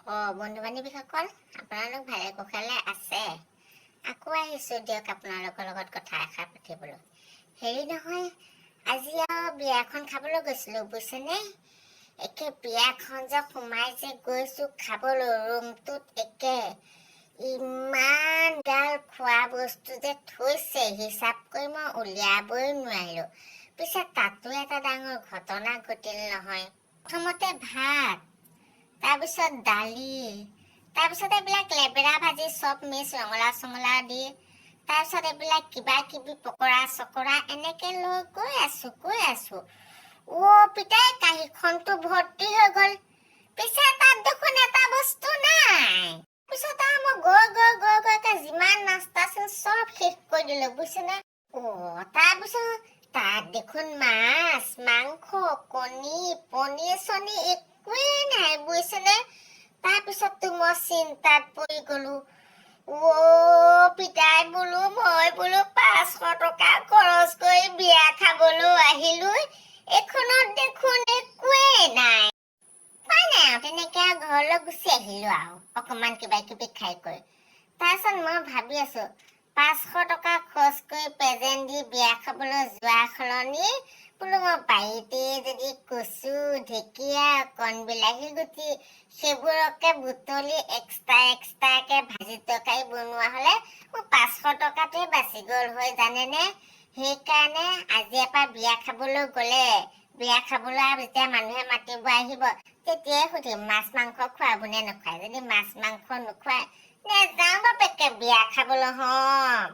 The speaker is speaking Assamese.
বন্ধু বান্ধৱীসকল, আপোনালোক ভালে কুশলে আছে? আকৌ আহিছোঁ দিয়ক আপোনালোকৰ লগত কথা এষাৰ পাতিবলৈ। হেৰি নহয়, আজি আৰু বিয়াখন খাবলৈ গৈছিলোঁ, বুজিছেনে? একে বিয়াখন যে সোমাই যে গৈছোঁ খাবলৈ ৰুমটোত, একে ইমান গাল খোৱা বস্তু যে থৈছে, হিচাপ কৰি মই উলিয়াবই নোৱাৰিলোঁ। পিছে তাতো এটা ডাঙৰ ঘটনা ঘটিল নহয়। প্ৰথমতে ভাত, তাৰপিছত দালি, তাৰপিছত এইবিলাক লেবেৰা ভাজি, চব মিক্স ৰঙালাও চঙালাও দি, তাৰপিছত এইবিলাক কিবা কিবি পকৰা চকৰা, এনেকে লৈ গৈ আছো গৈ আছো, অ' পিতাই, কাঁহীখনতো ভৰ্তি হৈ গ'ল। পিছে তাত দেখোন এটা বস্তু নাই। পিছত আৰু মই গৈ গৈ গৈ গৈ একে যিমান নাস্তা আছিল চব শেষ কৰি দিলো, বুজিছেনে? অ' তাৰপিছত তাত দেখোন মাছ, মাংস, কণী, পনীৰ চনীৰ একোৱেই নাই, বুজিছেনে? তাৰপিছততো মই চিন্তাত পৰি গলো। অ' পিতাই বোলো, মই বোলো 500 টকা খৰচ কৰি বিয়া খাবলৈ আহিলো, এইখনত দেখোন একোৱেই নাই। উপায় নাই আৰু, তেনেকে আৰু ঘৰলৈ গুচি আহিলো আৰু অকমান কিবা কিবি খাই কৰি। তাৰপিছত মই ভাবি আছো, 500 টকা খৰচ কৰি প্ৰেজেণ্ট দি বিয়া খাবলৈ যোৱা সলনি বোলো মই বাৰীতে যদি কচু, ঢেকীয়া, কণবিলাহী গুটি সেইবোৰকে বুটলি এক্সট্ৰা এক্সট্ৰাকে ভাজি তৰকাৰী বনোৱা হ'লে মোৰ 500 টকাটোৱে বাচি গ'ল হয়, জানেনে? সেইকাৰণে আজিৰ পৰা বিয়া খাবলৈ গ'লে, বিয়া খাবলৈ আৰু যেতিয়া মানুহে মাতিব আহিব, তেতিয়াই সুধিম মাছ মাংস খুৱাব নে নোখুৱাই। যদি মাছ মাংস নোখুৱাই, নেযাওঁ বাপেকে বিয়া খাবলৈ হ'ম।